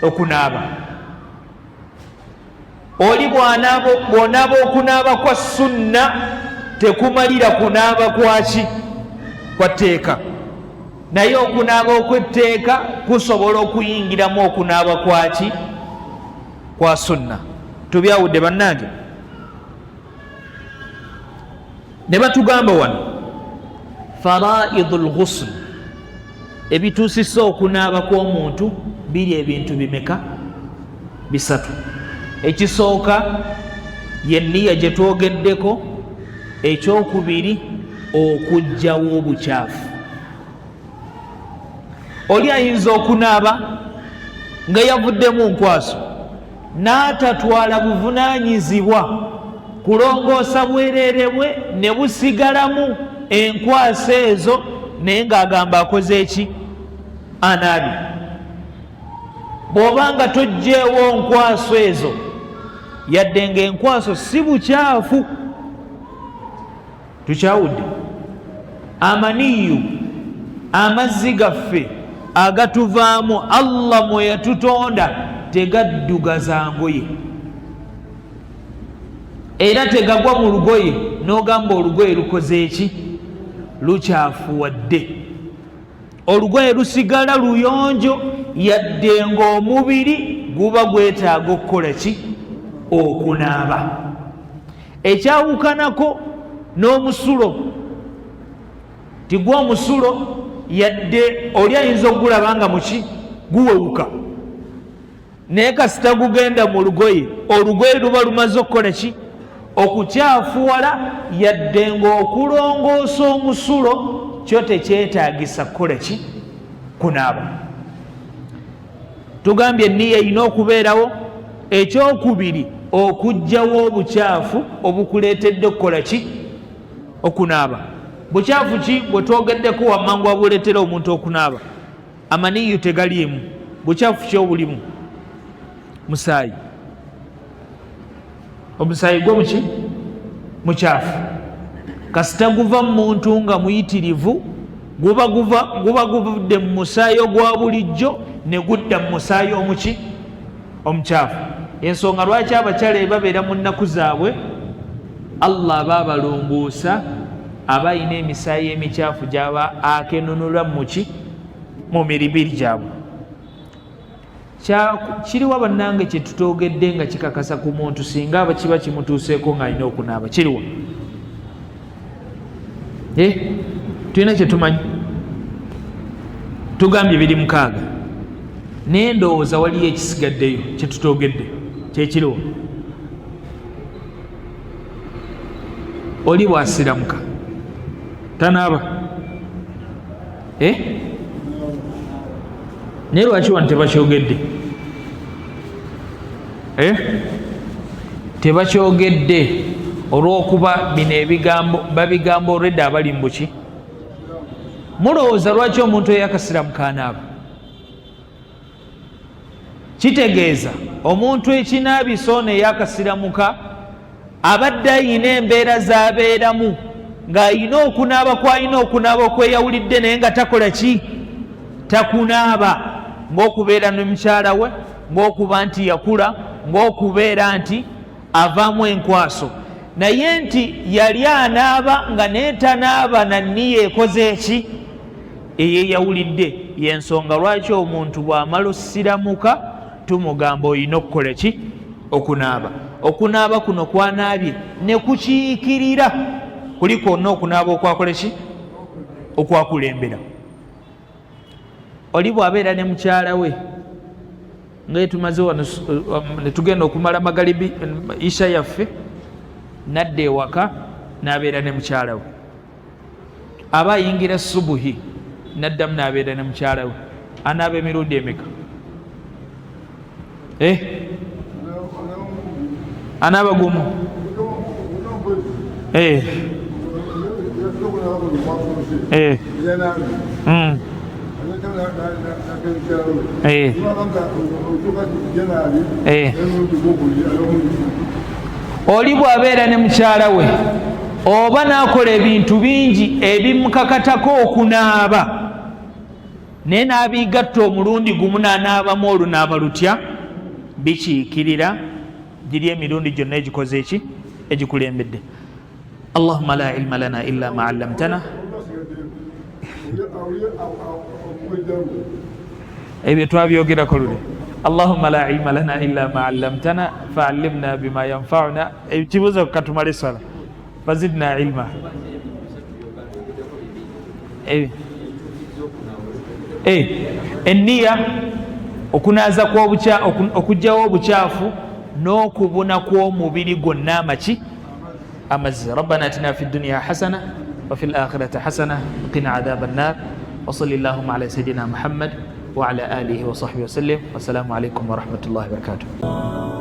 okunaaba. Oli bw'onaaba okunaaba kwa sunna tekumalira kunaaba kwaki, kwa tteeka, naye okunaaba okw'etteeka kusobola okuyingiramu okunaaba kwaki, kwa sunna. Tubyawudde bannange. Ne batugamba wano faraidu lghusl, ebituusisa okunaaba kw'omuntu biri ebintu bimeka? Bisatu. Ekisooka ye nniya gye twogeddeko, ekyokubiri okuggyawo obukyafu. Oli ayinza okunaaba nga yavuddemu nkwaso n'atatwala buvunaanyizibwa kulongoosa bwereere bwe ne busigalamu enkwaso ezo, naye ng'agamba akoze eki, anaabye. Bw'oba nga toggyeewo nkwaso ezo, yadde ng'enkwaso si bukyafu, tukyawudde amaniyu, amazzi gaffe agatuvaamu Allah mwe yatutonda tegaddugaza ngoye era tegagwa mu lugoye n'ogamba olugoye lukoze eki, lukyafuwadde. Olugoye lusigala luyonjo yadde ng'omubiri guba gwetaaga okukola ki, okunaaba. Ekyawukanako n'omusulo, tigwa omusulo yadde oli ayinza okugulaba nga muki guwewuka, naye kasita gugenda mu lugoye, olugoye luba lumaze okukola ki, okukyafuwala, yadde ng'okulongoosa omusulo kyo tekyetaagisa kukola ki, kunaaba. Tugambye enniya erina okubeerawo. Ekyokubiri okuggyawo obukyafu obukuleetedde okukola ki, okunaaba. Bukyafu ki bwe twogeddeko wammangu abuleetera omuntu okunaaba? Amaniyu tegaliimu. Bukyafu ki obulimu? Musaayi. Omusaayi gwo muki, mukyafu. Kasita guva mu muntu nga muyitirivu, guba guvudde mu musaayi ogwa bulijjo ne gudda mu musaayi omuki, omukyafu. Ensonga lwaki abakyala babeera mu nnaku zaabwe, Allah aba abalongoosa, aba alina emisaayi emikyafu gy'aba akenunula muki, mu miribiri gyabwe. Kiriwa bannange kye tutoogedde nga kikakasa ku muntu singa aba kiba kimutuuseeko ng'alina okunaaba? Kiriwa? Tulina kye tumanyi, tugambye biri 6, naye ndowooza waliyo ekisigaddeyo kye tutoogedde. Kyekiriwa? Oli bw'asiramuka tanaaba? Naye lwaki wano tebakyogedde? Tebakyogedde olw'okuba bino ebigambo babigamba olwedde abali mu buki. Mulowooza lwaki omuntu eyakasiramuka anaaba? Kitegeeza omuntu ekinaabisa ono eyakasiramuka abadde ayina embeera z'abeeramu ng'ayina okunaaba kw'alina okunaaba okweyawulidde, naye nga takola ki, takunaaba, ng'okubeera ne mukyala we, ng'okuba nti yakula, Ng'okubeera nti avaamu enkwaso, naye nti yali anaaba nga naye tanaaba na nniya ekoze eki eyeyawulidde. Yensonga lwaki omuntu bw'amala osiramuka tumugamba olina okukola ki? Okunaaba. Okunaaba kuno kwanaabye ne kukiikirira kuli kwonna okunaaba okwakola ki? Okwakulembera. Oli bw'abeera ne mukyala we nga etumaze wano netugenda okumala magalibi isha yaffe, nadda ewaka n'abeera ne mukyala we, aba ayingira subuhi naddamu n'abeera ne mukyala we, anaaba emirundi emeka? Eh? Anaaba gumu. Eh. Eh. Eh. Eh. Oli bw'abeera ne mukyala we oba n'akola ebintu bingi ebimukakatako okunaaba, naye n'abigatta omulundi gumu n'anaabamu olunaaba lutya, bikiikirira giri emirundi gyonna egikoze eki egikulembedde. Allahumma la ilma lana illa ma allamtana. Ebyo twabyogerako luli. Allahumma la ilma lana illa ma allamtana faallimna bima yanfauna. Ekibuuzo katumale sala fazidna ilma. Enniya okunaaza okugyawo obukyafu n'okubuna kw'omubiri gwonna amaki amazzi. Rabbana atina fi dunya hasana wa fi lakhirati hasana qina adhaba annar wa salli llahuma ala sayidina Muhammad wa ala alihi wa sahbihi wasallim. Wassalamu alaikum warahmatullahi wabarakatuh.